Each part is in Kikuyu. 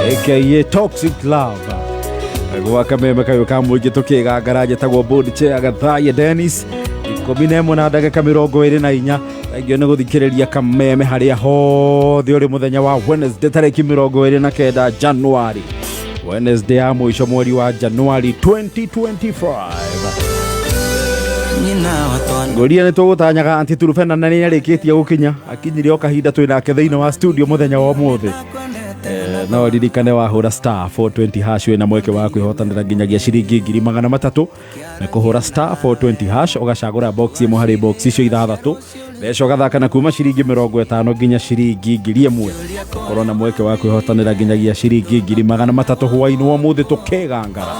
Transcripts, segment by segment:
Aka Toxic Love. Gwa kameme kayũ ka mũingĩ tũkĩgangara njĩtagwo board chair Gathaia Dennis 11 na ndagĩka 24. Thank you nĩ gũthikĩrĩria kameme harĩa hothe ũrĩ mũthenya wa Wednesday tarĩki 29 January, Wednesday ya mũico mweri wa January 2025. Nyina wa twana. Ngũria nĩ tũgũtanyaga anti Turufena na nĩ arĩkĩtie gũkinya, akinyire o kahinda twĩ nake thĩinĩ wa studio mũthenya wa ũmũthĩ. No ririkane wahũra star 420 hash wĩna mweke wa kwĩhotanĩra nginyagia ciringi 300,000. Na kũhũra star 420 hash ũgacagũra box ĩmwe harĩ box icio ithathatũ, mbeca ũgathaka na kuma ciringi 50 nginya ciringi 1,000, ũkorwo na mweke wa kwĩhotanĩra nginyagia ciringi 300,000 hwainĩ wa ũmũthĩ tũkĩgangara.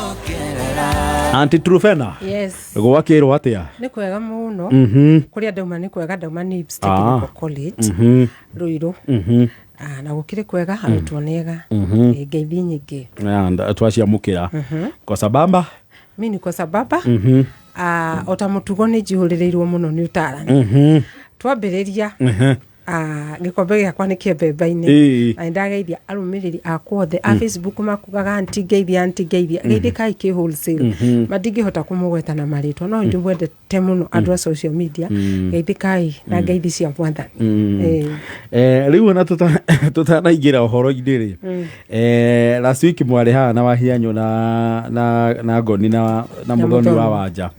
Anti Trufena. Yes. Gwakĩrwo atĩa? Nĩ kwega mũno. Kũrĩa ndauma nĩ kwega, ndauma Nibs Technical College, Ruiru. Ah, na gũkĩrĩ kwega, arutwo nĩ ega. Ngeithi nyingĩ. And twaciamũkĩra kwa sabamba. Mi niko sababa. Ah, o ta mũtugo nĩ njihũrĩrĩirwo mũno nĩ ũtarani. Twambĩrĩria, ah, gĩkombe gĩakwa nĩ kĩembemba-inĩ. Na nĩ ndageithia arũmĩrĩri akwa othe a Facebook makugaga anti ngeithia, anti ngeithia, geithĩkai kĩ wholesale. Mandingĩhota kũmũgweta na marĩtwa, no ndĩmwendete mũno andũ a social media. Geithĩkai na ngeithi cia Mwathani. Rĩu ona tũtanaingĩra ũhoro-inĩ rĩ, last week mwarĩ haha na Wahianyũ na Ngoni na Mũthoni wa Mũthoni. Wanja,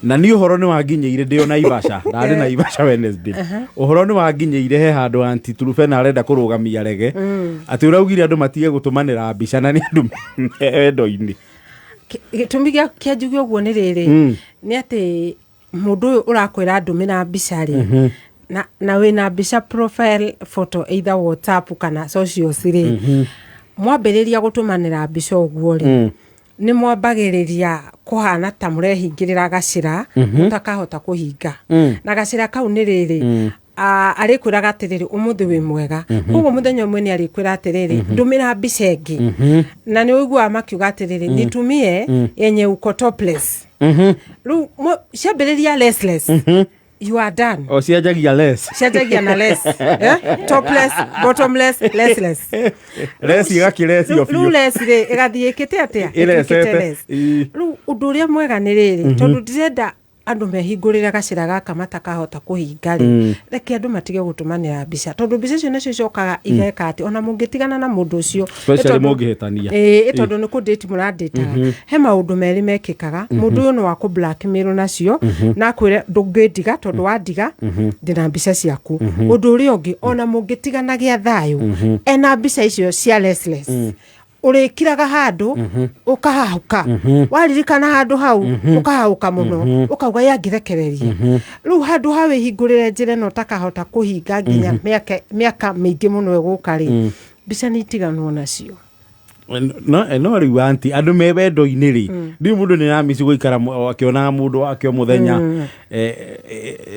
na niĩ ũhoro nĩ wanginyĩire ndĩ o Naivasha, ndarĩ Naivasha Wednesday. Ũhoro nĩ wanginyĩire he handũ anti Turufena arenda kũrũgamia rege atĩ ũraugire andũ matige gũtũmanĩra mbica na nĩ andũ me wendo-inĩ. Gĩtũmi kĩa njuge ũguo nĩ rĩrĩ, nĩ atĩ mũndũ ũyũ ũrakwĩra ndũmĩra mbica rĩ, na wĩna mbica profile photo either WhatsApp kana socials rĩ, mwambĩrĩria gũtũmanĩra mbica ũguo rĩ, nĩ mwambagĩrĩria kũhana ta mũrehingĩrĩra gacĩra mũtakahota kũhinga. Na gacĩra kau nĩ rĩrĩ, arĩkwĩraga atĩrĩrĩ, ũmũthĩ wĩ mwega. Koguo mũthenya ũmwe nĩ arĩkwĩra atĩrĩrĩ, ndũmĩra mbica ĩngĩ. Na nĩ ũiguaga makiuga atĩrĩrĩ, nitumie yenye uko topless. Rĩu ciambĩrĩria lessless, you are done. O cianjagia less. Cianjagia na less, eh? Topless, bottomless, lessless. Less ĩgakĩresio. Rĩu Biũ. Less rĩ, ĩgathiĩ ĩkĩte atĩa? Ĩresete. Ĩtuĩkĩte less. Rĩu ũndũ ũrĩa mwega nĩ rĩrĩ, tondũ ndĩrenda andũ mehingũrĩre gacĩra gaka matakahota kũhinga rĩ, reke andũ matige gũtũmanĩra mbica, tondũ mbica icio nacio icokaga igeka atĩ ona mũngĩtigana na mũndũ ũcio, Especially ĩ tondũ- mũngĩhĩtania. Ĩ tondũ nĩ kũndĩti mũrandĩtaga, he maũndũ merĩ mekĩkaga. Mũndũ ũyũ nĩ wa kũ blackmail nacio na akwĩre ndũngĩndiga, tondũ wandiga ndĩna mbica ciaku. Ũndũ ũrĩa ũngĩ, ona mũngĩtigana gĩa thayũ, ena mbica icio cia lessless, ũrĩkiraga handũ ũkahahũka, waririkana handũ hau ũkahahũka mũno, ũkauga yangĩrekereria. Rĩu handũ ha wĩhingũrĩre njĩra ĩno ũtakahota kũhinga nginya mĩaka mĩingĩ mũno ĩgũka rĩ, mbica nĩ itiganwo nacio. No rĩu anti, andũ me wendo-inĩ rĩ, ndiũ mũndũ nĩ ramici gũikara akĩonaga mũndũ wake o mũthenya.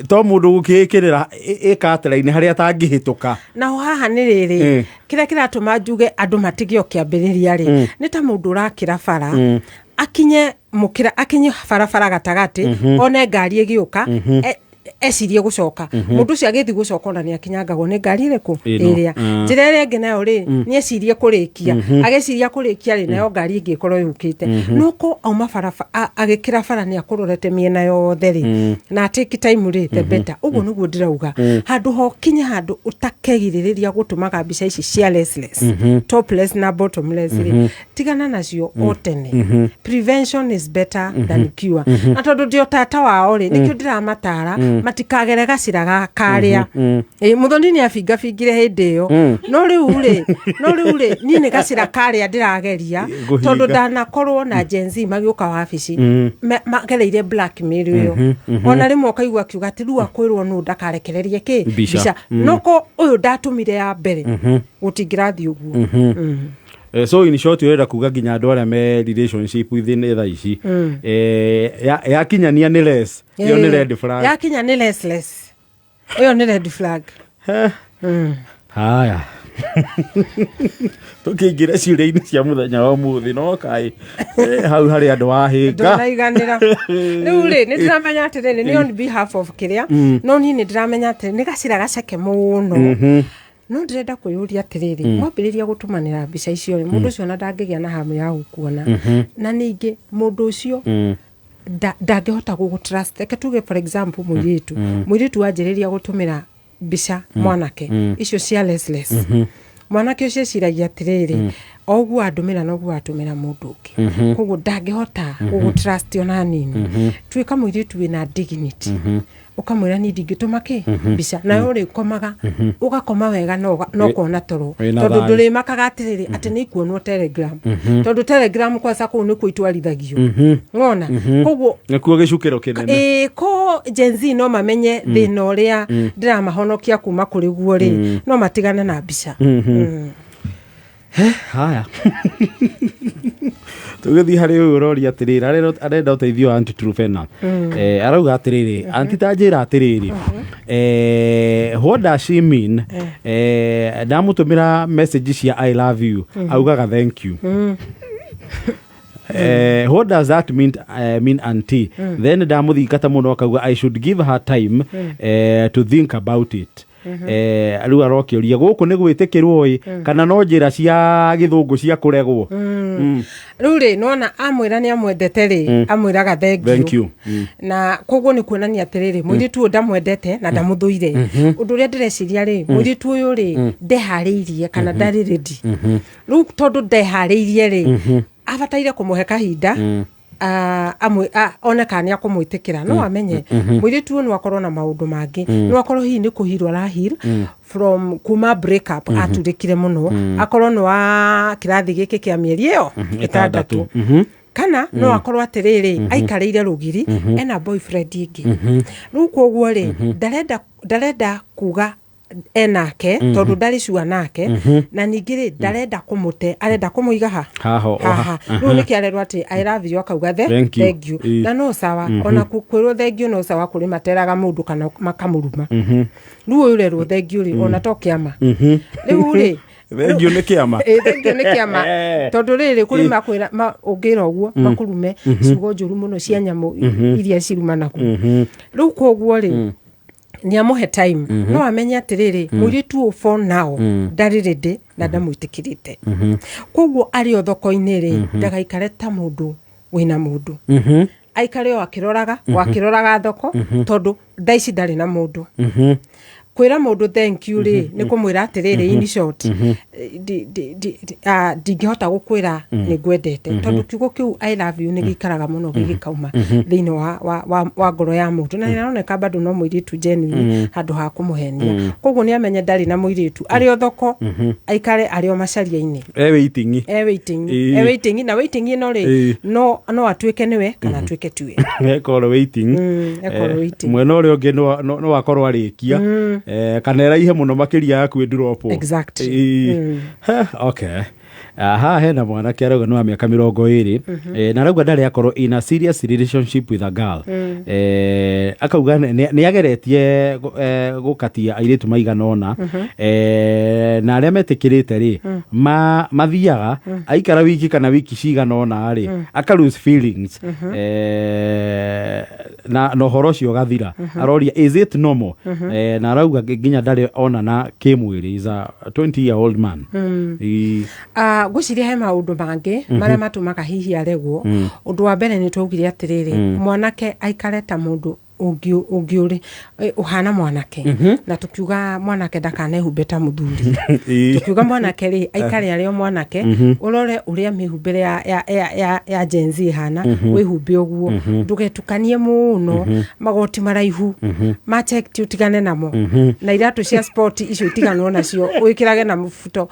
To mũndũ gũkĩĩkĩrĩra ĩkatĩra-inĩ harĩa atangĩhĩtũka. Naho haha nĩ rĩrĩ, kĩrĩa kĩratũma njuge andũ matige o kĩambĩrĩria rĩ, nĩ ta mũndũ ũrakĩra bara, akinye mũkĩra, akinye barabara gatagatĩ, one ngari ĩgĩũka, ecirie gũcoka. Mũndũ ũcio agĩthiĩ gũcoka, ona nĩ akinyangagwo nĩ ngari ĩrĩkũ? Ĩno. Ĩrĩa. Njĩra ĩrĩa ĩngĩ nayo rĩ, nĩ ecirie kũrĩkia, agĩciria kũrĩkia rĩ, nayo ngari ĩngĩ ĩkorwo yũkĩte. No ko auma barabara agĩkĩra bara nĩ akũrorete mĩena yothe rĩ, na take time rĩ, the better. Ũguo nĩguo ndĩrauga, handũ ho kinye handũ ũtakegirĩrĩria gũtũmaga mbica ici cia lessless, topless na bottomless rĩ, tigana nacio o tene. Prevention is better than cure. Na tondũ ndĩ o tata wao rĩ, nĩkĩo ndĩramatara matikagere gacĩra ga karĩa. Ĩ, Mũthoni nĩ abingabingire hĩndĩ ĩyo, no rĩu rĩ, niĩ nĩ gacĩra karĩa ndĩrageria. Kũhinga. Tondũ ndanakorwo na Gen Z magĩũka wabici magereire blackmail ĩyo, ona rĩmwe ũkaigua akiuga atĩ rĩu akwĩrwo nũ ndakarekererie kĩ. Mbica. No ko ũyũ ndatũmire ya mbere gũtingĩrathiĩ ũguo. So in short ũrenda kuga nginya andũ arĩa me relationship within thaa ici, yakinyania nĩ less, ĩyo nĩ red flag. Yakinya nĩ lessless, ĩyo nĩ red flag. Haya, tũkĩingĩra ciũria-inĩ cia mũthenya wa ũmũthĩ, no kaĩ hau harĩ andũ wahĩnga. Ndũraiganĩra. Rĩu rĩ, nĩ ndĩramenya atĩrĩrĩ, nĩ on behalf of kĩrĩa, no niĩ nĩ ndĩramenya atĩ nĩ gacĩra gaceke mũno. No ndĩrenda kwĩyũria atĩrĩrĩ, mwambĩrĩria gũtũmanĩra mbica icio rĩ, mũndũ ũcio ona ndangĩgĩa na hamu ya gũkuona. Na ningĩ mũndũ ũcio ndangĩhota gũgũ trust. Reke tuge, for example, mũirĩtu wanjĩrĩria gũtũmĩra mbica mwanake icio cia lesles, mwanake ũcio eciragia atĩrĩrĩ, o ũguo andũmĩra noguo atũmĩra mũndũ ũngĩ, koguo ndangĩhota gũgũ trust ona nini. Tuĩka mũirĩtu wĩna dignity, ũkamwĩra niĩ ndingĩtũma kĩ mbica, nawe ũrĩkomaga, ũgakoma wega na ũkona toro, Wĩna tondũ thayũ. Ndũrĩmakaga atĩrĩrĩ atĩ nĩ ikuonwo Telegram, tondũ Telegram kwanza kũu nĩkuo itwarithagio ng'ona, koguo Nĩkuo gĩcukĩro kĩnene. Ĩĩ, ko Gen Z no mamenye thĩna ũrĩa ndĩramahonokia kuma kũrĩ guo rĩ, no matigane na mbica. Haya, tũgĩthiĩ harĩ ũyũ ũroria atĩrĩrĩ, arenda ũteithio wa Aunty Trufena. Arauga atĩrĩrĩ, "Aunty, ta njĩra atĩrĩrĩ, what does she mean? Ndamũtũmĩra message cia 'I love you,' augaga 'Thank you.' What does that mean, auntie? Then ndamũthingata mũno akauga I should give her time to think about it." Rĩu arokĩũria gũkũ nĩ gwĩtĩkĩrwo ĩ, kana no njĩra cia gĩthũngũ cia kũregwo? Rĩu rĩ, nona amwĩra nĩ amwendete rĩ, amwĩraga thank thank you. Na koguo nĩ kuonania atĩrĩrĩ, mũirĩtu ũyũ ndamwendete na ndamũthũire. Ũndũ ũrĩa ndĩreciria rĩ, mũirĩtu ũyũ rĩ, ndeharĩirie kana ndarĩ ready. Rĩu tondũ ndeharĩirie rĩ, abataire kũmũhe kahinda one kana nĩ akũmwĩtĩkĩra. No amenye mũirĩtu ũyũ no akorwo na maũndũ mangĩ, no akorwo hihi nĩ kũhirwo arahil from kuma break up aturĩkire mũno, akorwo nĩ wa kĩrathi gĩkĩ kĩa mĩeri ĩyo 6, kana no akorwo atĩrĩrĩ, aikarĩire rũgiri ena boyfriend ĩngĩ. Rĩu koguo rĩ, ndarenda kuga enake tondũ ndarĩ cua nake, na ningĩ rĩ, ndarenda kũmũte, arenda kũmũiga ha Haha o haha. Rĩu nĩkĩ arerwo atĩ "I love you," akauga the Thank you. Thank you. Na no sawa, ona kwĩrwo thank you no sawa, kũrĩ materaga mũndũ kana makamũruma. Rĩu ũyũ ũrerwo thank you rĩ, ona to kĩama rĩu rĩ. Thank you nĩ kĩama. Ĩ, thank you nĩ kĩama, tondũ rĩrĩ, kũrĩ makwĩra ũngĩra ũguo makũrume ciugo njũru mũno cia nyamũ iria cirumanagwo. Rĩu koguo rĩ, nĩ amũhe time, no amenye atĩrĩrĩ, mũirĩtu ũyũ for now ndarĩ ready na ndamwĩtĩkĩrĩte. Koguo arĩ o thoko-inĩ rĩ, ndagaikare ta mũndũ wĩna mũndũ, aikare o akĩroraga thoko, tondũ thaa ici ndarĩ na mũndũ. Kwĩra mũndũ thank you rĩ, nĩ kũmwĩra atĩrĩrĩ, in short, ndingĩhota gũkwĩra nĩ ngwendete, tondũ kiugo kĩu "I love you" nĩ gĩikaraga mũno gĩgĩkauma thĩinĩ wa ngoro ya mũndũ, na nĩaroneka bado no mũirĩtu genuine handũ ha kũmũhenia. Koguo nĩ amenye ndarĩ na mũirĩtu, arĩ o thoko, aikare arĩ o macaria-inĩ. E waiting. E waiting. E waiting, na waiting ĩno rĩ, no atuĩke nĩwe kana atuĩke tiwe. Ekorwo waiting. Ekorwo waiting. Mwena ũrĩa ũngĩ no akorwo arĩkia, kana ĩraihe mũno makĩria yaku ĩnduropo. Exactly. Okay. Haha hena mwanake arauga nĩ wa mĩaka 20, na arauga ndarĩ akorwo in a serious relationship with a girl. Akauga nĩ ageretie gũkatia airĩtu maigana ũna, na arĩa metĩkĩrĩte rĩ, mathiaga aikara wiki kana wiki cigana ũna rĩ, aka lose feelings, na ũhoro ũcio ũgathira. Aroria, is it normal? Na arauga nginya ndarĩ onana kĩmwĩrĩ, is a 20 year old man. Ngwĩciria he maũndũ mangĩ marĩa matũmaga hihi aregwo. Ũndũ wa mbere nĩ twaugire atĩrĩrĩ, mwanake aikare ta mũndũ ũngĩ ũrĩ ũhana mwanake, na tukiuga mwanake ndakanehumbe ta mũthuri. Tukiuga mwanake rĩ, aikare arĩ o mwanake, ũrore ũrĩa mĩhumbĩre ya Gen Z ĩhana, wĩhumbe ũguo, ndũgetukanie mũno, magoti maraihu ma check ti ũtigane namo, na iratũ cia sport icio itiganwo nacio, wĩkĩrage na mũbuto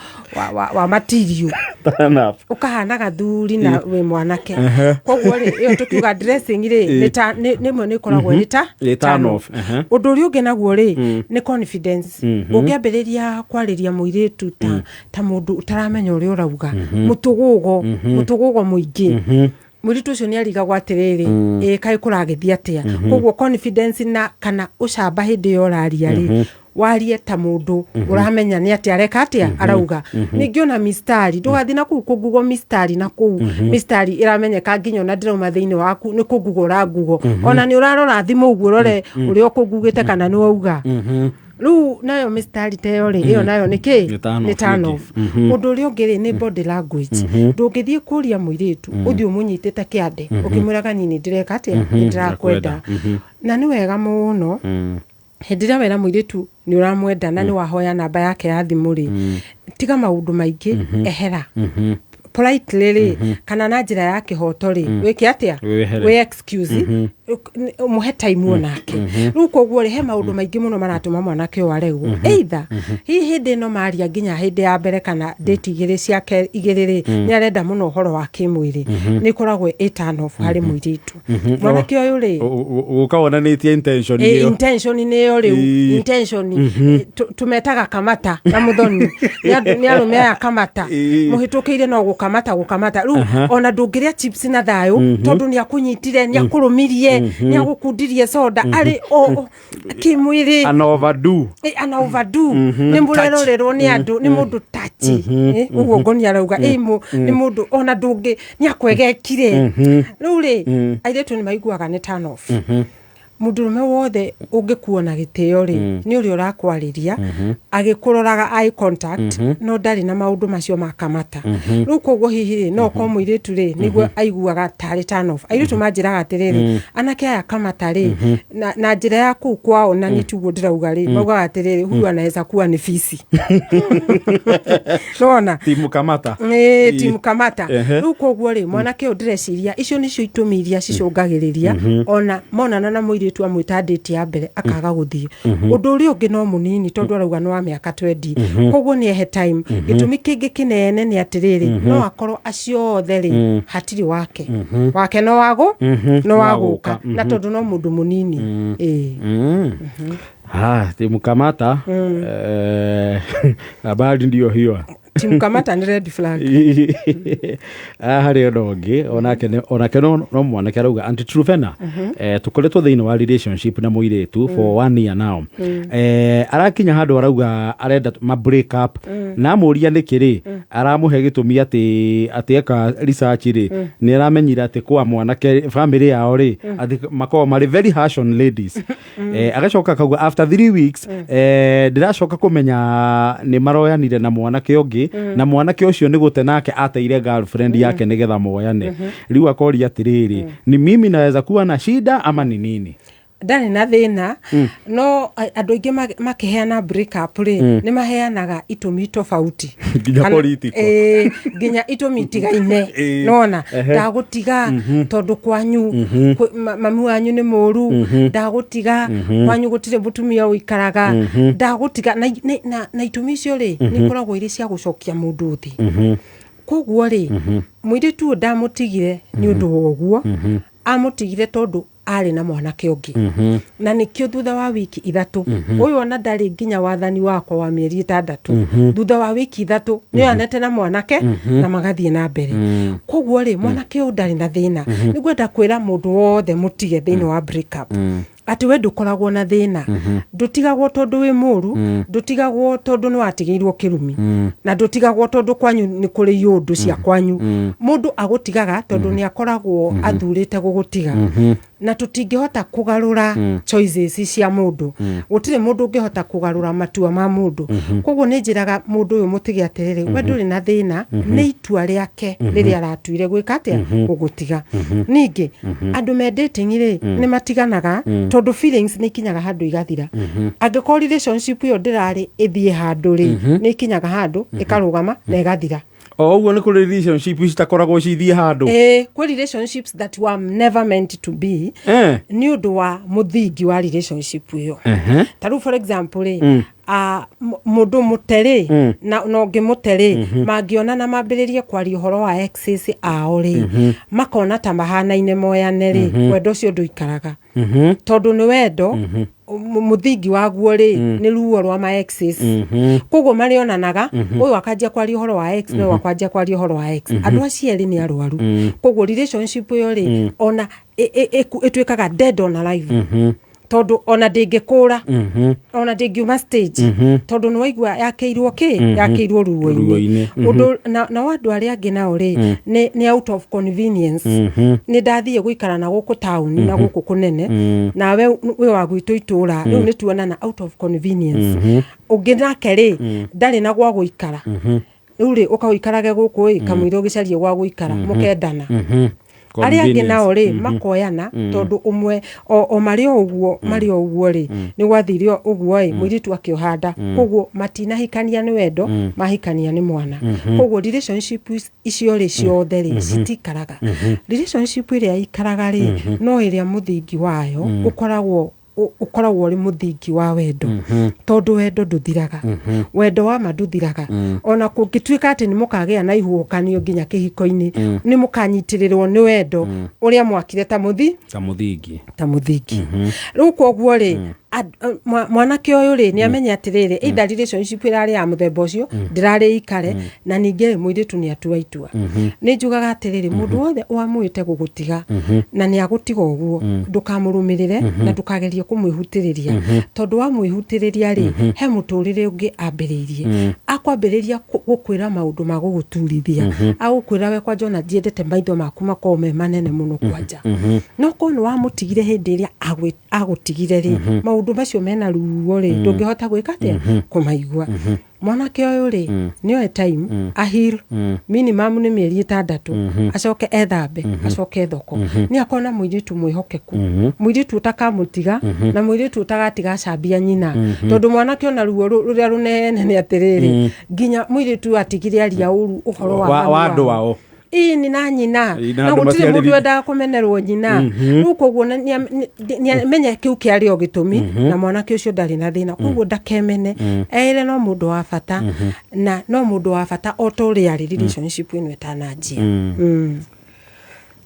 wa material. Turn up. Ũkahana gathuri na wĩ mwanake. Koguo rĩ, ĩyo tũkiuga dressing rĩ, nĩ ĩmwe nĩ ĩkoragwo ĩrĩ ta Ĩ turn off, ehe. Ũndũ ũrĩa ũngĩ naguo rĩ, nĩ confidence. Ũngĩambĩrĩria kwarĩria mũirĩtu ta mũndũ ũtaramenya ũrĩa ũrauga, mũtũgũgo mũingĩ, mũirĩtu ũcio nĩ arigagwo atĩrĩrĩ, ĩ kaĩ kũragĩthiĩ atĩa? Koguo confidence na kana ũcamba hĩndĩ ĩyo ũraria rĩ, warie ta mũndũ ũramenya nĩ atĩa areka, atĩa arauga. Ningĩ ona mistari, ndũgathiĩ na kũu kũngugo mistari, na kũu mistari ĩramenyeka nginya ona ndĩrauma thĩinĩ waku nĩ kũngugo ũrangugo, ona nĩ ũrarora thimũ ũguo ũrore ũrĩa ũkũngugĩte kana nĩ wauga. Rĩu nayo mĩstari ta ĩyo rĩ, ĩyo nayo nĩ kĩ? Nĩ turn Nĩ off turn rĩngĩ. off. Ũndũ ũrĩa ũngĩ rĩ, nĩ body language. Ndũngĩthiĩ kũria mũirĩtu ũthiĩ ũmũnyitĩte kĩande ũkĩmwĩraga niĩ nĩ ndĩreka atĩa, nĩ ndĩrakwenda. Na nĩ wega mũno hĩndĩ ĩrĩa wera mũirĩtu nĩ ũramwenda na nĩ wahoya namba yake ya thimũ rĩ, tiga maũndũ maingĩ, ehera politely rĩ, kana na njĩra ya kĩhoto rĩ, wĩke atĩa? Wĩhere. Wĩ excuse, mũhe time onake. Rĩu koguo rĩ, he maũndũ maingĩ mũno maratũma mwanake ũyũ aregwo. Either hihi hĩndĩ ĩno maria nginya hĩndĩ ya mbere kana date igĩrĩ ciake igĩrĩ rĩ, nĩ arenda mũno ũhoro wa kĩmwĩrĩ, nĩ ĩkoragwo ĩ turn off harĩ mũirĩtu. Mwanake ũyũ rĩ, Gũka wonanĩtie intention ĩyo. Intention nĩ ĩyo rĩu. Intention tũmetaga kamata na mũthoni. Nĩ arũme aya kamata. Mũhĩtũkĩire no gũkamata gũkamata. Rĩu ona ndũngĩrĩa chips na thayũ, tondũ nĩ akũnyitire, nĩ akũrũmirie, nĩ agũkundirie soda arĩ o kĩmwĩrĩ. An overdo. Ana overdo, nĩ mũrerorerwo nĩ andũ, nĩ mũndũ tachi. Ũguo ngoni arauga nĩ mũndũ ona ndũngĩ nĩ akwegekire. Rĩu rĩ, airĩtu nĩ maiguaga nĩ turn off. Mũndũrũme wothe ũngĩkuona gĩtĩo rĩ, nĩ ũrĩa ũrakwarĩria agĩkũroraga, eye contact, no ndarĩ na maũndũ macio ma kamata. Rĩu koguo hihi rĩ, no korwo mũirĩtu rĩ, nĩguo aiguaga tarĩ turn off. Airĩtu manjĩraga atĩrĩrĩ, anake aya kamata rĩ, na njĩra ya kũu kwao, na nĩ tiguo ndĩrauga rĩ, maugaga atĩrĩrĩ, huyu anaweza kuwa ni fisi. Nona Timu kamata. Ĩĩ, timu kamata. Rĩu koguo rĩ, mwanake ũyũ ndĩreciria icio nĩcio itũmi iria cicũngagĩrĩria ona monana na mũirĩtu amwĩta date ya mbere akaga gũthiĩ. Ũndũ ũrĩa ũngĩ no mũnini, tondũ arauga nĩ wa mĩaka 20, koguo nĩ ehe time. Gĩtũmi kĩngĩ kĩnene nĩ atĩrĩrĩ, no akorwo acio othe rĩ, hatirĩ wake wake, no wagũ no wagũka, na tondũ no mũndũ mũnini. Ĩĩ. Ah, timu kamata. Habari ndio hiyo. Timu kamata nĩ red flag. Ah, harĩ ũndũ ũngĩ onake onake no mwanake arauga, "Aunty Trufena, tũkoretwo thĩinĩ wa relationship na mũirĩtu for one year now. Arakinya handũ arauga arenda ma break up, na amũria nĩkĩ rĩ, aramũhe gĩtũmi atĩ eka research rĩ, nĩ aramenyire atĩ kwa mwanake family yao rĩ, atĩ makoragwo marĩ very harsh on ladies. Agacoka akauga after 3 weeks ndĩracoka kũmenya nĩ maroyanire na mwanake ũngĩ, na mwanake ũcio nĩ gũte nake ateire girlfriend yake nĩgetha moyane. Rĩu akoria atĩrĩrĩ, ni mimi naweza kuwa na shida ama ni nini?" Ndarĩ na thĩna, no andũ aingĩ makĩheana break up rĩ, nĩ maheanaga itũmi tofauti. Nginya political. Ĩĩ, nginya itũmi itigaine. Nona ndagũtiga tondũ kwanyu mami wanyu nĩ mũru, ndagũtiga kwanyu gũtirĩ mũtumia ũikaraga, ndagũtiga na itũmi icio rĩ, nĩ ikoragwo irĩ cia gũcokia mũndũ thĩ. Koguo rĩ, mũirĩtu ũyũ ndamũtigire nĩ ũndũ wa ũguo, amũtigire tondũ arĩ na mwanake ũngĩ, na nĩkĩo thutha wa wiki 3 ũyũ ona ndarĩ nginya wathani wakwa wa mĩeri 6, thutha wa wiki 3 nĩ anete na mwanake na magathiĩ na mbere. Koguo rĩ, mwanake ũyũ ndarĩ na thĩna. Nĩngwenda kwĩra mũndũ wothe mũtige thĩinĩ wa break up atĩ we ndũkoragwo na thĩna. Ndũtigagwo tondũ wĩ mũru, ndũtigagwo tondũ nĩ watigĩirwo kĩrumi, na ndũtigagwo tondũ kwanyu nĩ kũrĩ iũndũ cia kwanyu. Mũndũ agũtigaga tondũ nĩ akoragwo athurĩte gũgũtiga, na tũtingĩhota kũgarũra choices cia mũndũ. Gũtirĩ mũndũ ũngĩhota kũgarũra matua ma mũndũ. Koguo nĩ njĩraga mũndũ ũyũ mũtige atĩrĩrĩ, we ndũrĩ na thĩna, nĩ itua rĩake rĩrĩa aratuire gwĩka atĩa, gũgũtiga. Ningĩ andũ me dating rĩ, nĩ matiganaga tondũ feelings nĩ ikinyaga handũ igathira. Angĩkorwo relationship ĩyo ndĩrarĩ ĩthiĩ handũ rĩ, nĩ ikinyaga handũ ĩkarũgama na ĩgathira. O ũguo nĩ kũrĩ relationship citakoragwo cithiĩ handũ. Ĩĩ, kwĩ relationships that were never meant to be, nĩ ũndũ wa mũthingi wa relationship ĩyo. Ta rĩu for example rĩ, mũndũ mũte rĩ, na ũngĩ mũte rĩ, mangĩonana mambĩrĩrie kwaria ũhoro wa exes ao rĩ, makona ta mahanaine moyane rĩ, wendo ũcio ndũikaraga, tondũ nĩ wendo mũthingi waguo rĩ, nĩ ruo rwa ma exes. Koguo marĩonanaga, ũyũ akanjia kwaria ũhoro wa ex na ũyũ akanjia kwaria ũhoro wa ex. Andũ acio erĩ nĩ arwaru. Koguo relationship ĩyo rĩ, ona ĩtuĩkaga dead on arrival. Tondũ ona ndĩngĩkũra, ona ndĩngiuma stage, tondũ nĩ waigua yakĩirwo kĩ, yakĩirwo ruo-inĩ. Ruo-inĩ. Ũndũ nao andũ arĩa angĩ nao rĩ, nĩ out of convenience, nĩ ndathiĩ gũikara na gũkũ taũni na gũkũ kũnene, nawe wĩ wa gwitũ itũra, rĩu nĩ tuonana out of convenience. Ũngĩ nake rĩ, ndarĩ na gwa gũikara, rĩu rĩ, ũka ũikarage gũkũ ĩ, kamũira ũgĩcarie gwa gũikara, mũkendana. Arĩa angĩ nao rĩ, makoyana tondũ ũmwe o marĩ o ũguo, marĩ o ũguo rĩ, nĩ gwathire ũguo ĩ, mũirĩtu akĩoha nda, koguo matinahikania nĩ wendo, mahikania nĩ mwana. Koguo relationship icio rĩ ciothe rĩ, citikaraga. Relationship ĩrĩa ikaraga rĩ, no ĩrĩa mũthingi wayo ũkoragwo ũrĩ mũthingi wa wendo, tondũ wendo ndũthiraga, wendo wa ma ndũthiraga. Ona kũngĩtuĩka atĩ nĩ mũkagĩa na ihuhũkanio nginya kĩhiko-inĩ, nĩ mũkanyitĩrĩrwo nĩ wendo ũrĩa mwakire ta mũthi Ta mũthingi. Ta mũthingi. Rĩu koguo rĩ, mwanake ũyũ rĩ, nĩ amenye atĩrĩrĩ, either relationship ĩrarĩ ya mũthemba ũcio, ndĩrarĩ ikare. Na ningĩ rĩ, mũirĩtu nĩ atua itua. Nĩ njugaga atĩrĩrĩ, mũndũ wothe ũamũĩte gũgũtiga na nĩ agũtiga ũguo, ndũkamũrũmĩrĩre na ndũkagerie kũmwĩhutĩrĩria, tondũ wamwĩhutĩrĩria rĩ, he mũtũrĩre ũngĩ ambĩrĩirie, akwambĩrĩria gũkwĩra maũndũ ma gũgũturithia, agũkwĩra we kwanja ona ndiendete maitho maku makorwo me manene mũno kwanja. No korwo nĩ wamũtigire hĩndĩ ĩrĩa agũtigire rĩ, maũndũ macio mena ruo rĩ, ndũngĩhota gwĩka atĩa, kũmaigua. Mwanake ũyũ rĩ, nĩoe time a heal, minimum nĩ mĩeri 6, acoke ethambe, acoke thoko, nĩ akona mũirĩtu mwĩhokeku, mũirĩtu ũtakamũtiga na mũirĩtu ũtagatiga acambia nyina. Tondũ mwanake ona ruo rũrĩa rũnene nĩ atĩrĩrĩ, nginya mũirĩtu atigire aria ũru ũhoro wa wa mami wa andũ wao. Ao. Ĩĩ, na nyina. Ĩĩ, na na andũ gũtirĩ mũndũ wendaga kũmenerwo nyina. Rĩu koguo nĩamenye kĩu kĩarĩ o gĩtũmi, na mwanake ũcio ndarĩ na thĩna, koguo ndakemene, eĩre no mũndũ wa bata, na no mũndũ wa bata o ta ũrĩa arĩ relationship ĩno ĩtananjia.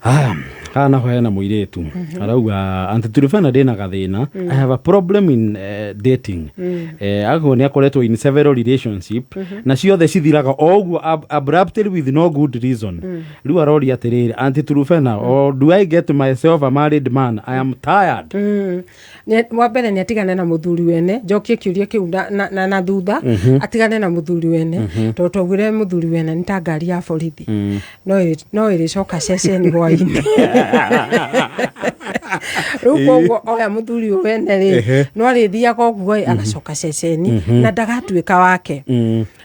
Haya, haha naho hena mũirĩtu arauga, "Auntie Truphena, ndĩna gathĩna. I have a problem in dating." Aguo nĩ akoretwo in several relationship na ciothe cithiraga o ũguo abruptly with no good reason. Rĩu aroria atĩrĩrĩ, "Auntie Truphena, or do I get myself a married man? I am tired." Wa mbere nĩ atigane na mũthuri wene. Njokie kĩũria kĩu na thutha, atigane na mũthuri wene, tondũ twaugire mũthuri wene nĩ ta ngari ya borithi, no ĩrĩcoka ceceni hwainĩ. Rĩu koguo oya mũthuri ũyũ wene rĩ, no arĩthiaga ũguo ĩ, agacoka ceceni na ndagatuĩka wake.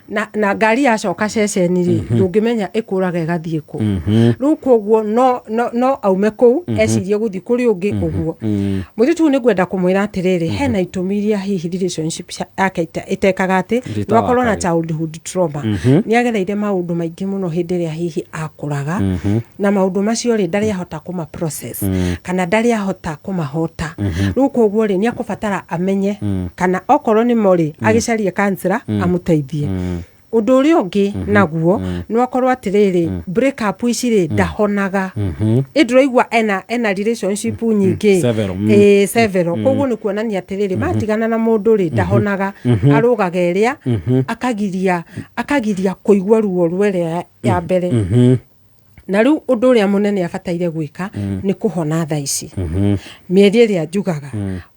Na ngari yacoka ceceni rĩ, ndũngĩmenya ĩkũraga ĩgathiĩ kũ. Rĩu koguo no aume kũu ecirie gũthiĩ kũrĩ ũngĩ ũguo. Mũirĩtu ũyũ nĩ ngwenda kũmwĩra atĩrĩrĩ, hena itũmi iria hihi relationship yake ĩtekaga atĩ no akorwo na Ĩtawakaga. childhood trauma. Nĩ agereire maũndũ maingĩ mũno hĩndĩ ĩrĩa hihi akũraga, na maũndũ macio rĩ, ndarĩ ahota kũma process kana ndarĩ ahota kũmahota. Rĩu koguo rĩ, nĩ akũbatara amenye kana okorwo nĩ mo rĩ, agĩcarie counselor amũteithie. Ũndũ ũrĩa ũngĩ naguo no akorwo atĩrĩrĩ, break up ici rĩ, ndahonaga. Ĩ ndĩraigua ena relationship nyingĩ. Several. Ĩĩ, several. Koguo nĩ kuonania atĩrĩrĩ, matigana na mũndũ rĩ, ndahonaga, arũgaga ĩrĩa akagiria kũigua ruo rwa ĩrĩa ya mbere. Na rĩu ũndũ ũrĩa mũnene abataire gwĩka nĩ kũhona thaa ici, mĩeri ĩrĩa njugaga.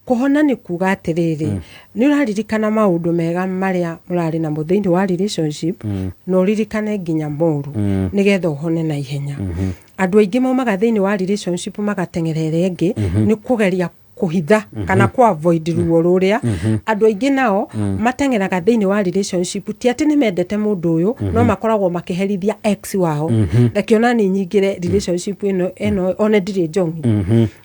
Kũhona nĩ kuga atĩrĩrĩ, nĩ ũraririkana maũndũ mega marĩa mũrarĩ namo thĩinĩ wa relationship, na ũririkane nginya moru, nĩgetha ũhone na ihenya. Andũ aingĩ maumaga thĩinĩ wa relationship magateng'era ĩrĩa ĩngĩ nĩ kũgeria kũhitha kana kũ avoid ruo rũrĩa. Andũ aingĩ nao mateng'eraga thĩinĩ wa relationship ti atĩ nĩ mendete mũndũ ũyũ, no makoragwo makĩherithia ex wao, reke ona ni nyingĩre relationship ĩno one ndirĩ njongi.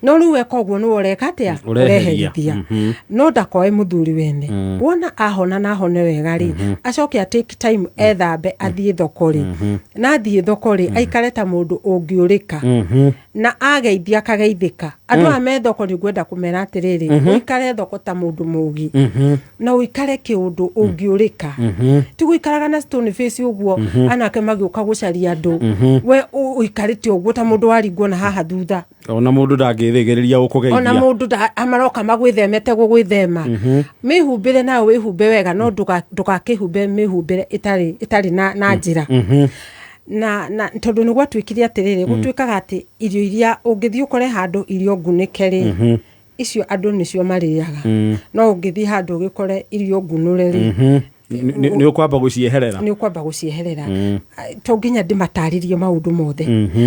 No rĩu weka ũguo nĩwe ũreka atĩa? Ũreheria. Ũreherithia. No ndakoe mũthuri wene. Wona ahona na ahone wega rĩ, acoke a take time, ethambe, athiĩ thoko rĩ, na athiĩ thoko rĩ, aikare ta mũndũ ũngĩũrĩka, na ageithia akageithĩka. Andũ aya me thoko, nĩ ngwenda kũmera atĩrĩrĩ, ũikare thoko ta mũndũ mũgi na ũikare kĩũndũ ũngĩũrĩka, ti gũikaraga na stone face ũguo, anake magĩũka gũcaria andũ, we ũikarĩte ũguo ta mũndũ waringwo na haha thutha. Ona mũndũ ndangĩthĩgĩrĩria Ona gũkũgeithia. Mũndũ amaroka magwĩthemete gũgwĩthema. Mĩhumbĩre nayo, wĩhumbe wega, no ndũgakĩhumbe mĩhumbĩre ĩtarĩ na njĩra na tondũ nĩ gwatuĩkire atĩrĩrĩ, gũtuĩkaga atĩ irio iria ũngĩthiĩ ũkore handũ irio ngunĩke rĩ, Icio andũ nĩcio marĩaga, no ũngĩthiĩ handũ ũgĩkore irio ngunũre rĩ, Nĩ ũkwamba gũcieherera. Nĩ ũkwamba gũcieherera. To nginya ndĩmatarĩrie maũndũ mothe.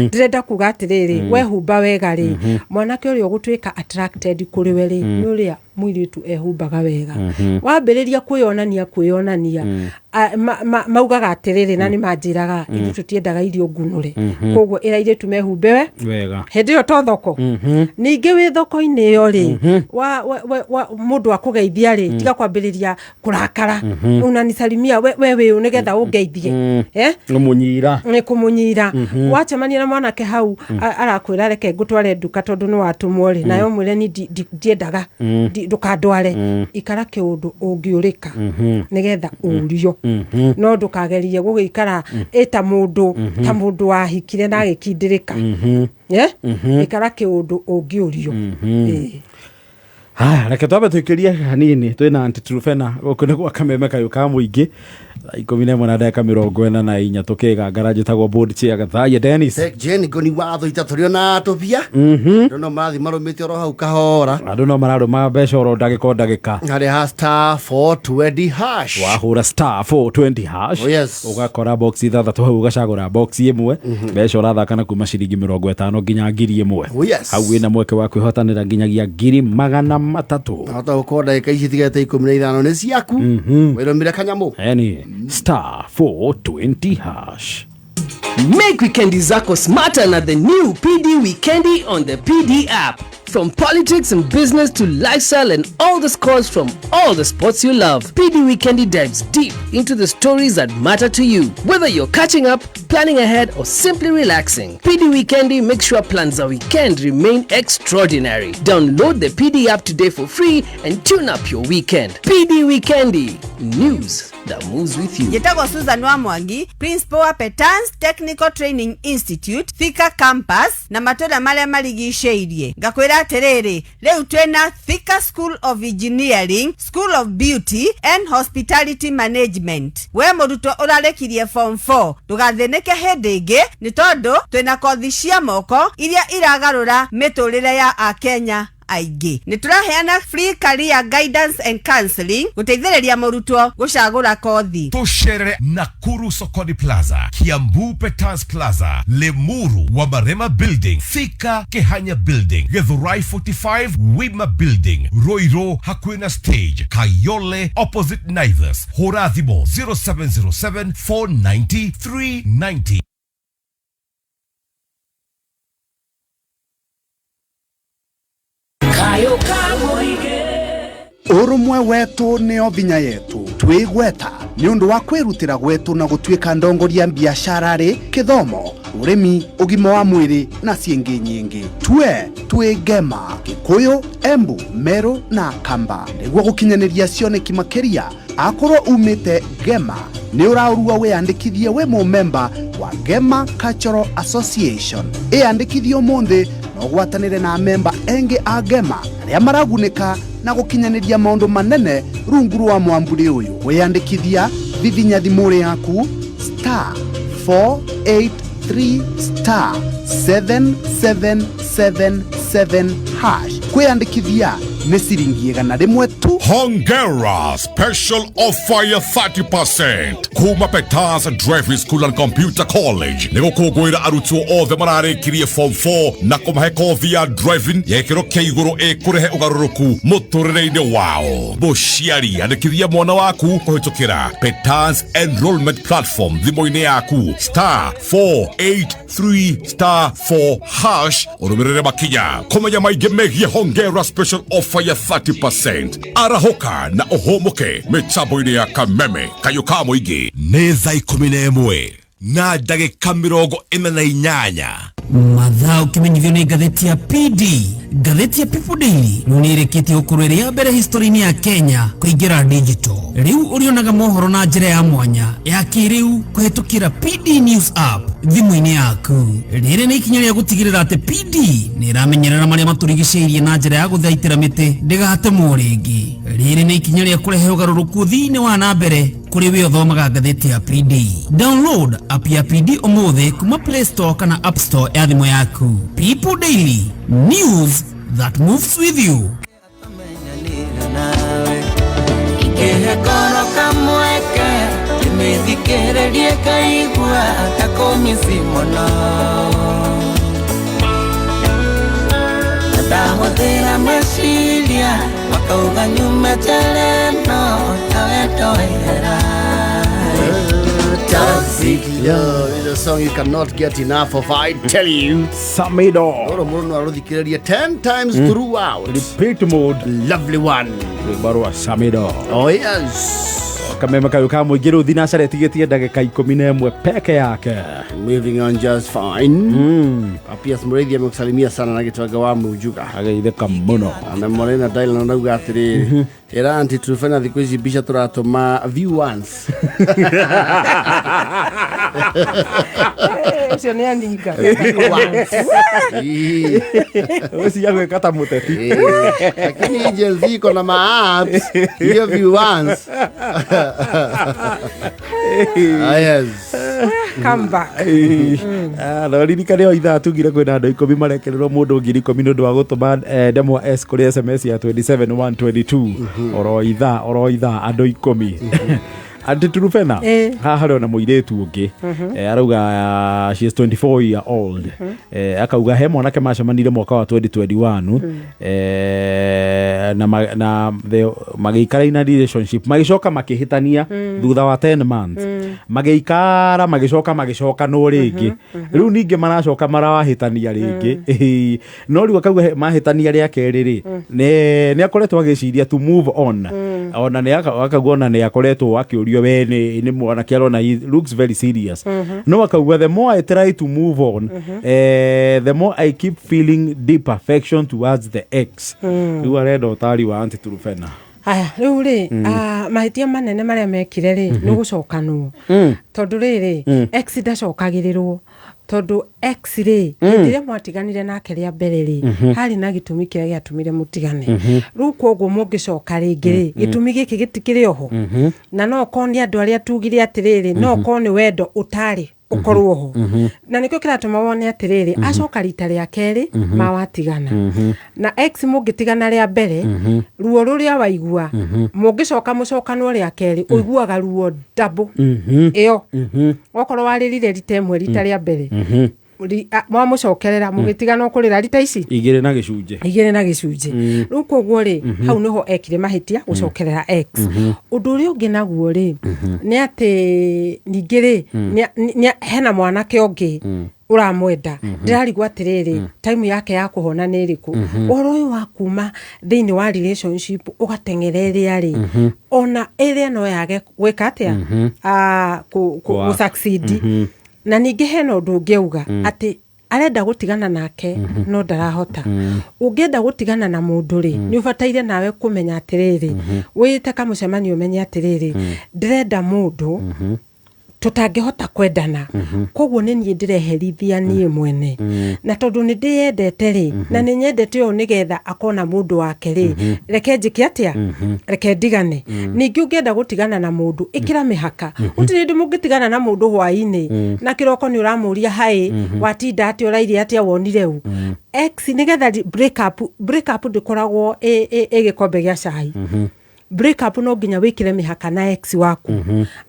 Ndĩrenda kuga atĩrĩrĩ, wehumba wega rĩ, mwanake ũrĩa ũgũtuĩka attracted kũrĩ we rĩ, nĩ ũrĩa mũirĩtu ehumbaga wega. Wambĩrĩria kwĩyonania, maugaga atĩrĩrĩ, na nĩ manjĩraga, ithuĩ tũtiendaga irio ngunũre, koguo ĩra airĩtu mehumbe we wega. Hĩndĩ ĩyo to thoko. Ningĩ wĩ thoko-inĩ ĩyo rĩ, wa mũndũ akũgeithia rĩ, tiga kwambĩrĩria kũrakara, unanisalimia we wĩũ nĩgetha ũngeithie, eh? Mũnyira. Nĩ kũmũnyira. Wacemania na mwanake hau, arakwĩra, "Reke ngũtware nduka tondũ nĩ watũmwo rĩ," nayo mwĩre, "Ni ndiendaga, ndũkandware." Ikara kĩũndũ ũngĩũrĩka nĩgetha ũrio, no ndũkagerie gũgĩikara ĩ ta mũndũ wahikire na agĩkindĩrĩka. Eh? Ikara kĩũndũ ũngĩũrio. Ĩĩ. Haya, reke twambe tũikĩrie hanini. Twĩna Aunty Truphena gũkũ nĩ gwa Kameme kayũ ka mũingĩ, thaa 11:44 tũkĩgangara. Njĩtagwo board chair Gathaia Dennis. Jane ngoni watho ita tũrĩ ona tũbia andũ no marathiĩ marũmĩte oro hau kahora. Andũ no mararũma mbeca oro ndagĩka o ndagĩka. Harĩa ha *420#. Wahũra *420#, Oh, yes. ũgakora box ithathatũ hau, ũgacagũra box ĩmwe. Mbeca ũrathaka na kuma ciringi 50 nginya 1000. Oh, yes. Hau wĩna mweke wa kwĩhotanĩra nginyagia 300,000. Nahota gũkorwo ndagĩka ici itigarĩte 15 nĩ ciaku wĩrũmire kanyamũ. Yani *420#. Make wikendi zako smarter na the new PD Wikendi on the PD app. From politics and business to lifestyle and all the scores from all the sports you love, PD Wikendi dives deep into the stories that matter to you. Whether you're catching up, planning ahead, or simply relaxing, PD Wikendi makes sure plans a weekend remain extraordinary. Download the PD app today for free and tune up your weekend. PD Wikendi, news that moves with you. Njĩtagwo Susan wa Mwangi, principal wa Petans Technical Training Institute, Thika Campus na matũra marĩa marigicĩirie. Ngakwĩra atĩrĩrĩ, rĩu twĩna Thika School of Engineering, School of Beauty and Hospitality Management. We mũrutwo ũrarĩkirie form 4, ndũgathĩnĩke hĩndĩ ĩngĩ, nĩ tondũ twĩna kothi cia moko iria iragarũra mĩtũrĩre ya akenya aingĩ. Nĩ tũraheana free career guidance and counseling gũteithĩrĩria mũrutwo gũcagũra kothi. Tusherere Nakuru Sokoni Plaza, Kiambu Petans Plaza, Limuru Wamarema Building, Thika Kehanya Building, Githurai 45 Wima Building, Ruiru Hakuina Stage, Kayole opposite Naivas. Hũra thimũ 0707 490 390. Ũrũmwe wetũ nĩo vinya yetu. Twĩgweta nĩ ũndũ wa kwĩrutĩra gwetũ na gũtuĩka ndongoria biacara rĩ kĩthomo, ũrĩmi, ũgima wa mwĩrĩ na ciĩngĩ nyingĩ. Tue twĩ Ngema, Gĩkũyũ, Embu, Meru na Kamba nĩguo gũkinyanĩria cioneki makĩria. Akorwo umĩte Ngema, nĩ ũraũrua wĩyandĩkithie wĩ mũmemba wa Ngema Cultural Association. Ĩyandĩkithie ũmũthĩ na ũgwatanĩre na memba engĩ a Ngema arĩa maragunĩka na gũkinyanĩria maũndũ manene rungu rwa mwamburi ũyũ. Kwĩyandĩkithia, vivinya thimũ yaku *483*7777#. Kwĩyandĩkithia nĩ ciringi 100 tu. Hongera special offer ya 30% kuma Petans Driving School and Computer College nĩ gũkũngũĩra arutwo othe mararĩkirie form 4 na kũmahe kothi ya driving ya gĩkĩro kĩa igũrũ ĩkũrehe ũgarũrũku mũtũrĩre-inĩ wao. Mũciari, andĩkithia mwana waku kũhĩtũkĩra Petans enrollment platform thimũ-inĩ yaku *483*4# ũrũmĩrĩre makinya. Kũmenya maingĩ megiĩ Hongera special offer ya 30%, arahũka na ũhũmũke mĩtambo-inĩ ya Kameme kayũ ka mũingĩ. Nĩ thaa 11:48. Mathaa ũkĩmenyithio nĩ ngathĩti ya PD. Ngathĩti ya People Daily rĩu nĩ ĩrĩkĩtie gũkorwo ĩrĩ ya mbere historĩ-inĩ ya Kenya kũingĩra digital. Rĩu ũrĩonaga mohoro na njĩra ya mwanya ya kĩrĩu kũhetũkĩra PD News app thimũ-inĩ yaku. Rĩrĩ nĩ ikinya rĩa gũtigĩrĩra atĩ PD nĩ ĩramenyerera marĩa matũrigicĩirie na njĩra ya gũthaitĩra mĩtĩ ndĩgatemwo rĩngĩ. Rĩrĩ nĩ ikinya rĩa kũrehe ũgarũrũku thĩinĩ wa na mbere kũrĩ we ũthomaga ngathĩti ya PD. Download app ya PD ũmũthĩ kuma Play Store kana App Store ya thimũ yaku. People Daily, news that moves with you. Ũngĩhe ngoro kamweke ndĩmĩthikĩrĩrie ngaigua ta kũmici mũno. Na ndahũthĩra meciria makauga nyume njere no tawe ndoera. Toxic love is a song you cannot get enough of, I tell you. Samido. Oro mũndũ no arũthikĩrĩrie 10 times throughout. Repeat mode. Lovely one. Rwĩmbo rwa Samido. Oh yes. Kameme kayũ ka mũingĩ rĩu thinacara ĩtigĩtie ndagĩka 11 peke yake. Moving on just fine. Apias Mũrĩithi amekusalimia sana na gĩtonga wa Mujuga. Ageithĩka mũno. Na Morena Dylan arauga atĩrĩrĩ, ĩra Aunty Trufena thikũ ici mbica tũratũma view once. Ũcio nĩ aninga. Ii. Ũcio agwĩka ta mũteti. Lakini Gen Z iko na ma-apps hiyo view once. Ah, yes. Come back. No ririkane o ithaa tugire kwĩna andũ 10 marekererwo mũndũ 10,000 nĩ ũndũ wa gũtũma ndemwa S kũrĩ SMS ya 27122 oro ithaa oro ithaa andũ 10. Aunty Trufena, haha harĩ ona mũirĩtu ũngĩ arauga she is 24 year old, akauga he mwanake macemanire mwaka wa 2021 na magĩikara in a relationship, magĩcoka makĩhĩtania thutha wa 10 months, magĩikara magĩcoka magĩcokanwo rĩngĩ, rĩu ningĩ maracoka marahĩtania rĩngĩ, no rĩu akauga mahĩtania rĩa kerĩ rĩ nĩ akoretwo agĩciria to move on, ona nĩ akauga ona nĩ akoretwo akĩũrio we nĩ mwanake arona he looks very serious, no akauga the more I try to move on, the more I keep feeling deep affection towards the ex. Rĩu arenda ũtari wa Aunty Trufena. Haya, rĩu rĩ, mahĩtia manene marĩa mekire rĩ nĩ gũcokanwo, tondũ rĩrĩ ex ndacokagĩrĩrwo, tondũ ex rĩ hĩndĩ ĩrĩa mwatiganire nake rĩa mbere rĩ harĩ na gĩtũmi kĩrĩa gĩatũmire mũtigane, rĩu koguo mũngĩcoka rĩngĩ rĩ gĩtũmi gĩkĩ gĩtikĩrĩ oho, na no okorwo nĩ andũ arĩa tugire atĩrĩrĩ, no okorwo nĩ wendo ũtarĩ ũkorwo ho, na nĩkĩo kĩratũma wone atĩrĩrĩ acoka rita rĩa kerĩ mawatigana na ex. Mũngĩtigana rĩa mbere ruo rũrĩa waigua, mũngĩcoka mũcokanwo rĩa kerĩ ũiguaga ruo double ĩyo. Okorwo warĩrire rita ĩmwe rita rĩa mbere, mwamũcokerera mũgĩtigana ũkũrĩra rita ici 2 na gĩcunjĩ. 2 na gĩcunjĩ. Rĩu koguo rĩ hau nĩho ekire mahĩtia gũcokerera ex. Ũndũ ũrĩa ũngĩ naguo rĩ nĩ atĩ ningĩ rĩ hena mwanake ũngĩ ũramwenda, ndĩrarigwo atĩrĩrĩ time yake ya kũhona nĩ ĩrĩkũ. Ũhoro ũyũ wa kuma thĩinĩ wa relationship ũgateng'era ĩrĩa rĩ ona ĩrĩa no yage gwĩka atĩa gũ succeed. Na ningĩ hena ũndũ ũngĩ auga atĩ arenda gũtigana nake no ndarahota. Ũngĩenda gũtigana na mũndũ rĩ nĩ ũbataire nawe kũmenya atĩrĩrĩ wĩte kamũcemanio ũmenye atĩrĩrĩ ndĩrenda mũndũ tũtangĩhota kwendana, koguo nĩ niĩ ndĩreherithia niĩ mwene, na tondũ nĩ ndĩyendete rĩ na nĩ nyendete ũyũ nĩgetha akona mũndũ wake rĩ reke njĩke atĩa, reke ndigane. Ningĩ ũngĩenda gũtigana na mũndũ ĩkĩra mĩhaka, gũtirĩ hĩndĩ mũngĩtigana na mũndũ hwaĩ-inĩ na kĩroko nĩ ũramũria haĩ watinda atĩa ũrairie atĩa wonire ũ ex, nĩgetha break up ndĩkoragwo ĩ gĩkombe gĩa cai. Break up no nginya wĩkĩre mĩhaka na ex waku,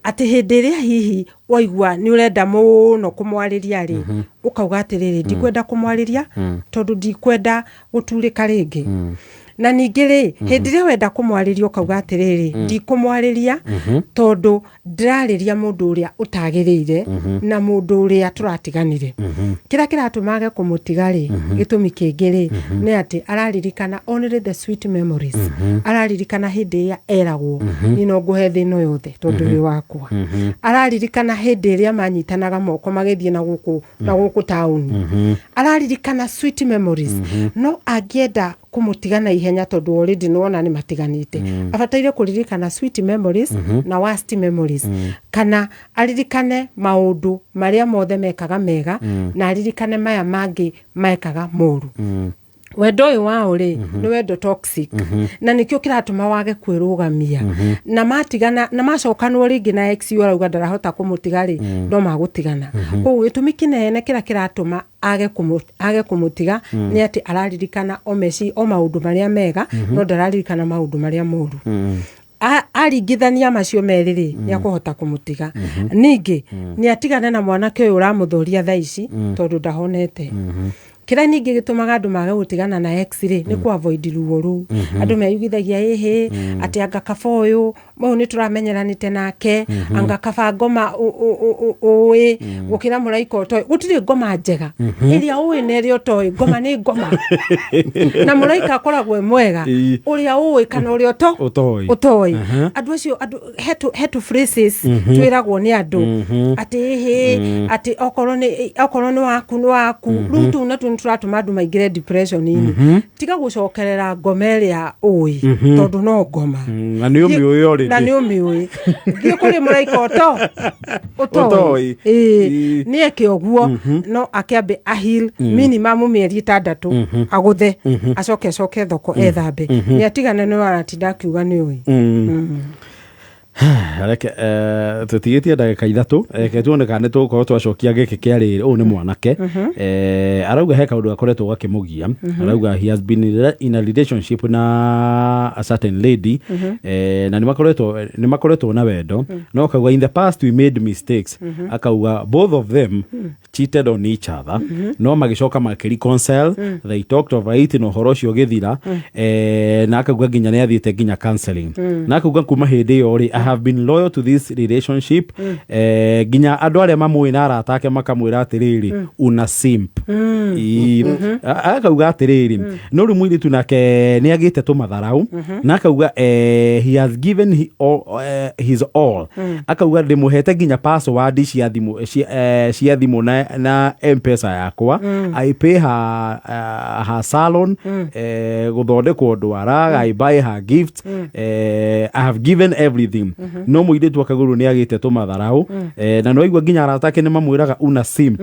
atĩ hĩndĩ ĩrĩa hihi waigua nĩ ũrenda mũno kũmwarĩria rĩ ũkauga atĩrĩrĩ ndikwenda kũmwarĩria tondũ ndikwenda gũturĩka rĩngĩ. Na ningĩ rĩ hĩndĩ ĩrĩa wenda kũmwarĩria ũkauga atĩrĩrĩ ndikũmwarĩria tondũ ndĩrarĩria mũndũ ũrĩa ũtagĩrĩire na mũndũ ũrĩa tũratiganire. Kĩrĩa kĩratũma age kũmũtiga rĩ gĩtũmi kĩngĩ rĩ nĩ atĩ araririkana only the sweet memories, araririkana hĩndĩ ĩrĩa eragwo niĩ no ngũhe thĩ ĩno yothe tondũ wĩ wakwa, araririkana hĩndĩ ĩrĩa manyitanaga moko magĩthiĩ na gũkũ na gũkũ taũni, araririkana sweet memories. No angĩenda kũmũtiga na ihenya tondũ already nĩwona nĩ matiganĩte, abataire kũririkana sweet memories na worst memories, kana aririkane maũndũ marĩa mothe mekaga mega na aririkane maya mangĩ mekaga moru. Wendo ũyũ wao rĩ nĩ wendo toxic, na nĩkĩo kĩratũma wage kwĩrũgamia, na matigana na macokanwo rĩngĩ na ex ũyũ arauga ndarahota kũmũtiga rĩ no magũtigana. Koguo gĩtũmi kĩnene kĩrĩa kĩratũma age kũmũtiga nĩ atĩ araririkana o meci o maũndũ marĩa mega no ndararirikana maũndũ marĩa moru. Aringithania macio merĩ rĩ, nĩ akũhota kũmũtiga. Ningĩ nĩ atigane na mwanake ũyũ ũramũthũria thaa ici, tondũ ndahonete. Kĩrĩa ningĩ gĩtũmaga andũ mage gũtigana na ex rĩ, nĩ kũ avoid ruo rũu. Andũ meyugithagia ĩhĩ atĩ anga kaba ũyũ ũyũ nĩ tũramenyeranĩte nake, anga kaba ngoma ũĩ gũkĩra mũraika ũtoĩ. Gũtirĩ ngoma njega, ĩrĩa ũĩ na ĩrĩa ũtoĩ, ngoma nĩ ngoma, na mũraika akoragwo e mwega, ũrĩa ũĩ kana ũrĩa ũto Ũtoĩ. Ũtoĩ. Andũ acio, andũ hetu phrases twĩragwo nĩ andũ atĩ ĩhĩ, atĩ okorwo nĩ waku nĩ waku. Rĩu tũu natuo nĩ tũratũma andũ maingĩre depression-inĩ. Tiga gũcokerera ngoma ĩrĩa ũĩ, tondũ no ngoma. Na nĩ ũmĩũĩ already. Na nĩ ũmĩũĩ. Thiĩ kũrĩ mũraika ũto Ũtoĩ. ũtoĩ. Ĩĩ, nĩ eke ũguo, no akĩambe aheal minimum mĩeri 6, agũthe, acoke acoke thoko ethambe. Nĩ atigane nĩ aratinda akiuga nĩ ũĩ. Reke tũtigĩtie ndagĩka 3, reke tuone kana nĩ tũgũkorwo twacokia gĩkĩ kĩa rĩrĩ. Ũyũ nĩ mwanake, arauga he kaũndũ gakoretwo gakĩmũgia. Arauga he has been in a relationship na a certain lady, na nĩ makoretwo na wendo, no akauga in the past we made mistakes. Akauga both of them cheated on each other, no magĩcoka makĩreconcile. They talked over it na ũhoro ũcio ũgĩthira. Na akauga nginya nĩ athiĩte nginya counseling, na akauga kuma hĩndĩ ĩyo rĩ, "I have been loyal to this relationship." Nginya andũ arĩa mamũĩ na arata ake makamwĩra atĩrĩrĩ, "Una simp." Akauga atĩrĩrĩ, no rĩu mũirĩtu nake nĩ agĩte tũmatharau, na akauga he has given his all. Akauga ndĩmũhete nginya password cia thimũ na M-Pesa yakwa. I pay her salon, gũthondekwo ndwara, I buy her gift, I have given everything, no mũirĩtu akagũrũ nĩ agĩte tũmatharau, na no nginya arata ake nĩ mamwĩraga una simp.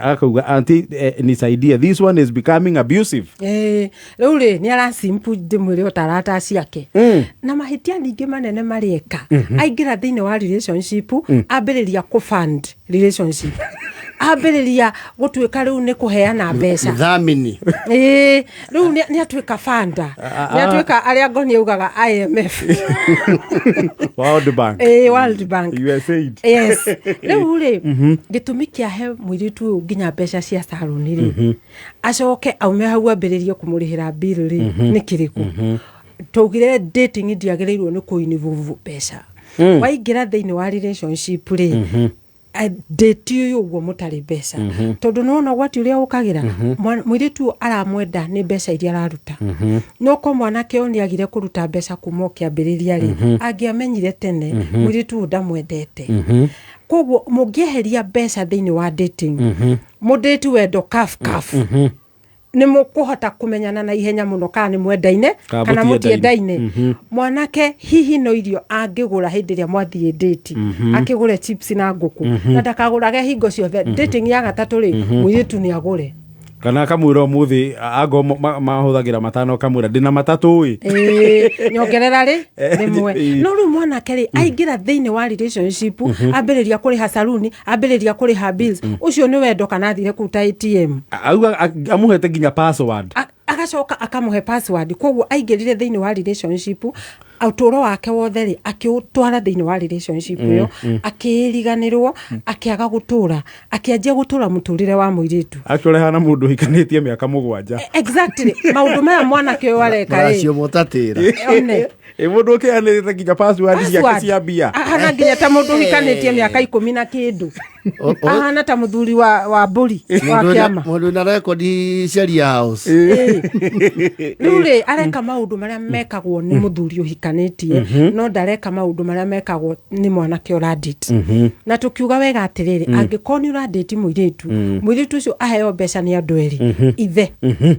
Akauga, "Auntie, nisaidie, this one is becoming abusive." Rĩu rĩ, nĩ arasimpu, ndĩmwĩre o ta arata ciake. Na mahĩtia ningĩ manene marĩeka, aingĩra thĩinĩ wa relationship, ambĩrĩria kũ-fund relationship, ambĩrĩria gũtuĩka rĩu nĩ kũheana mbeca. Thamini. Ĩĩ, rĩu nĩ atuĩka funder, nĩ atuĩka arĩa ngoni augaga IMF. World Bank. Ĩĩ, World Bank. USAID. Yes. Rĩu rĩ, gĩtũmi kĩa he mũirĩtu ũyũ nginya mbeca cia salon rĩ, acoke aume hau ambĩrĩrie kũmũrĩhĩra bill rĩ, nĩ kĩrĩkũ? Twaugire dating ndĩagĩrĩirwo nĩ kũ-involve mbeca. Waingĩra thĩinĩ wa relationship rĩ, date ũyũ ũguo mũtarĩ mbeca, tondũ nĩwona ũgwati ũrĩa ũkagĩra. Mũirĩtu ũyũ aramwenda nĩ mbeca iria araruta, no ko mwanake ũyũ nĩ agire kũruta mbeca kuma o kĩambĩrĩria rĩ, angĩamenyire tene mũirĩtu ũyũ ndamwendete. Koguo mũngĩeheria mbeca thĩinĩ wa dating, mũdate wendo kaf kaf, nĩ mũkũhota kũmenyana na ihenya mũno kana nĩ mwendaine kana kana mũtiendaine. Mũtiendaine. Mwanake hihi no irio angĩgũra hĩndĩ ĩrĩa mwathiĩ date, akĩgũre chips na ngũkũ, na ndakagũrage hingo ciothe. Dating ya gatatũ rĩ, mũirĩtu nĩ agũre. Kana akamwĩra ũmũthĩ ango mahũthagĩra 5, akamwĩra ndĩna 3 ĩ. Ĩĩ, nyongerera rĩ rĩmwe. No rĩu mwanake rĩ, aingĩra thĩinĩ wa relationship, ambĩrĩria kũrĩha saruni, ambĩrĩria kũrĩha bills, ũcio nĩ wendo kana athire kũruta ATM? Auga amũhete nginya password. Agacoka akamũhe password. Koguo aingĩrire thĩinĩ wa relationship, ũtũũro wake wothe rĩ, akĩũtwara thĩinĩ wa relationship ĩyo, akĩĩriganĩrwo, akĩaga gũtũra, akĩanjia gũtũra mũtũrĩre wa mũirĩtu. Actually hana mũndũ ũhikanĩtie mĩaka 7. Exactly, maũndũ maya mwanake ũyũ areka rĩ, Mũracio mũtatĩra. One. Ĩ mũndũ ũkĩanĩte nginya password ciake Password. cia mbia. Ahana nginya ta mũndũ ũhikanĩtie mĩaka 10 na kĩndũ. Ahana ta mũthuri wa mbũri wa kĩama. Mũndũ wĩna rekondi Sheria House. Rĩu rĩ, areka maũndũ marĩa mekagwo nĩ mũthuri ũhikanĩtie, no ndareka maũndũ marĩa mekagwo nĩ mwanake ũradate. Na tũkiuga wega atĩrĩrĩ, angĩkorwo nĩ ũradate mũirĩtu, mũirĩtu ũcio aheo mbeca nĩ andũ erĩ, ithe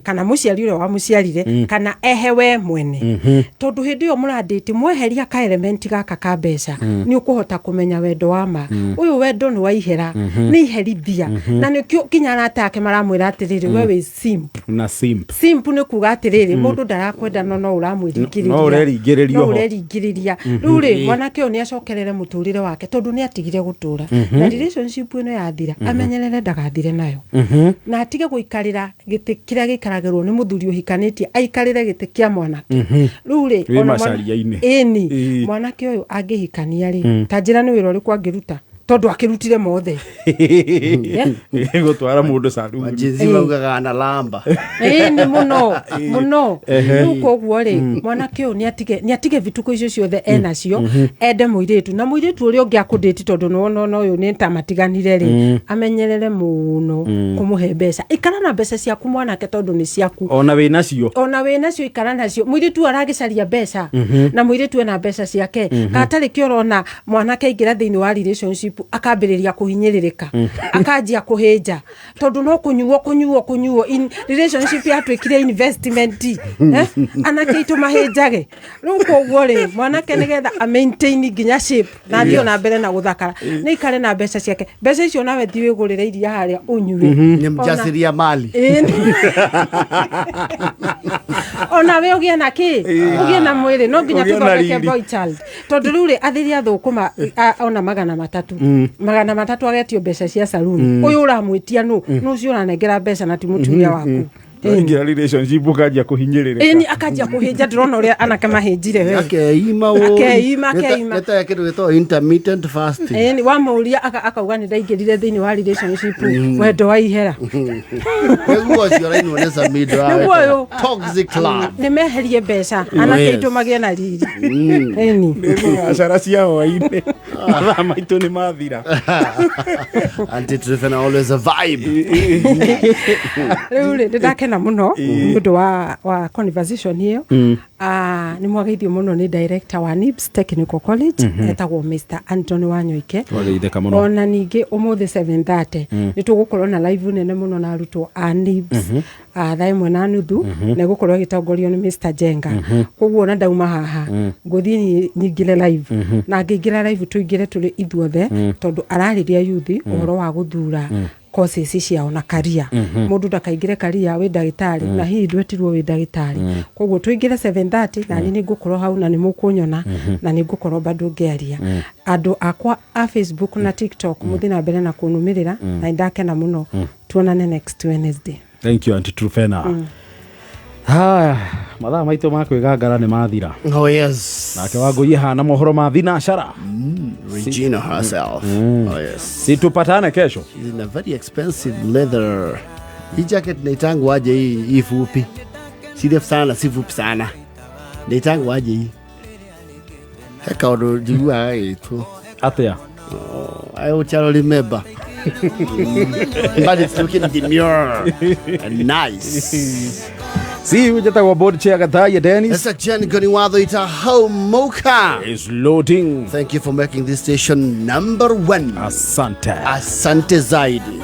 kana mũciari ũrĩa wamũciarire, kana ehe we mwene, tondũ hĩndĩ ĩyo mũradate, mweheria ka element gaka ka mbeca, nĩ ũkũhota kũmenya wendo wa ma. Ũyũ wendo nĩ wa ihera. ihera nĩ iherithia, na nĩkĩo nginya arata ake maramwĩra atĩrĩrĩ, we wĩ simp. Na simp. Simp nĩ kuga atĩrĩrĩ, mũndũ ndarakwenda no no ũramwĩringĩrĩria. No ũreringĩrĩria no ho. Ũreringĩrĩria. Rĩu rĩ, mwanake ũyũ nĩ acokerere mũtũrĩre wake, tondũ nĩ atigire gũtũra na relationship ĩno yathira, amenyerere ndagathire nayo, na atige gũikarĩra gĩtĩ kĩrĩa gĩikaragĩrwo nĩ mũthuri ũhikanĩtie, aikarĩre gĩtĩ kĩa mwanake. Rĩu rĩ, Wĩ ona macaria-inĩ. Ĩni. Ĩĩ. Mwanake ũyũ angĩhikania rĩ, ta njĩra nĩ wĩra ũrĩkũ angĩruta, tondũ akĩrutire mothe? Gũtwara mũndũ caruni. Jinsi maugaga analamba. Ĩĩ, nĩ mũno mũno. Rĩu koguo rĩ, mwanake ũyũ nĩ atige vituko icio ciothe enacio, ende mũirĩtu, na mũirĩtu ũrĩa ũngĩ akũndĩti, tondũ nĩwona ona ũyũ nĩ ta matiganire rĩ, amenyerere mũno kũmũhe mbeca. Ikara na mbeca ciaku, mwanake, tondũ nĩ ciaku. Ona wĩ nacio. Ona wĩ nacio, ikara nacio. Mũirĩtu aragĩcaria mbeca, na mũirĩtu ena mbeca ciake. Gatarĩ kĩ ũrona mwanake aingĩra thĩinĩ wa relationship, akambĩrĩria kũhinyĩrĩrĩka, akanjia kũhĩnja, tondũ no kũnyuo kũnyuo kũnyuo. Relationship yatuĩkire investment, eh? Anake aitũ mahĩnjage. Rĩu koguo rĩ, mwanake nĩgetha a maintain nginya shape na athiĩ ona mbere na gũthakara, nĩ ikare na mbeca ciake. Mbeca icio nawe thiĩ wĩgũrĩre iria harĩa ũnyue. Nĩ mjasiria mali. Ona we ũgĩe na kĩ, ũgĩe na mwĩrĩ, no nginya Ũgĩe na tũthondeke riri. boy child, tondũ rĩu rĩ, athiri athũkũma ona 300, 300, agetio mbeca cia saluni. Ũyũ ũramwĩtia nũ? Nũ ũcio ũranengera mbeca na ti mũtumia waku? Waingĩra relationship ũkanjia kũhinyĩrĩrĩka. Ĩni, akanjia kũhĩnja. Ndĩrona ũrĩa anake mahĩnjire we. Akeima. Akeima, akeima. Nĩta kĩndũ gĩtagwo intermittent fasting. Ĩni, wamũria akauga nĩ ndaingĩrire thĩinĩ wa relationship wendo wa ihera. Nĩguo ũcio ũrainwo nĩ Samido wa Nĩguo ũyũ. Toxic love. Nĩ meherie mbeca, anake aitũ magĩe na riri. Ĩni. Nĩ biacara cia hwainĩ, mathaa maitũ nĩ mathira. Auntie Trifena, always a vibe. Rĩu rĩ, nĩ ndakena mũno nĩ ũndũ wa conversation ĩyo. Ah, nĩ mwageithio mũno nĩ director wa NIBS Technical College, etagwo Mr Anthony Wanyoike. Twageithĩka mũno. Ona ningĩ ũmũthĩ 7:30 nĩ tũgũkorwo na live nene mũno na arutwo a NIBS, thaa 1:30, na ĩgũkorwo ĩgĩtongorio nĩ Mr Jenga. Koguo ona ndauma haha ngũthiĩ nyingĩre live, na ngĩingĩra live tũingĩre tũrĩ ithuothe, tondũ ararĩria yuthi ũhoro wa gũthura courses ciao na career. Mũndũ ndakaingĩre career wĩ ndagĩtarĩ na hihi ndwetirwo wĩ ndagĩtarĩ. Koguo tũingĩre 7:30, na niĩ nĩ ngũkorwo hau na nĩ mũkũnyona na nĩ ngũkorwo bado ngĩaria. Andũ akwa a Facebook na TikTok, mũthiĩ na mbere na kũnũmĩrĩra, na nĩ ndakena mũno. Tuonane next Wednesday. Thank you, Auntie Trufena. Haya, mathaa maitũ ma kwĩgangara nĩ mathira. Oh yes. Nake Wangũi hana mohoro ma thinacara. Regina herself. Oh yes. Situpatane kesho. She's in a very expensive leather. Hii jacket naitangwa aje hii fupi? Si ndefu sana, si fupi sana. Naitangwa aje hii? He kaũndũ njiguaga gagĩtwo. Atĩa? I will tell remember. But it's looking demure and nice. Si njĩtagwo board chair Gathaia Dennis. It's a Jen Goniwadho ita Homoka. Is loading. Thank you for making this station number one. Asante. Asante zaidi.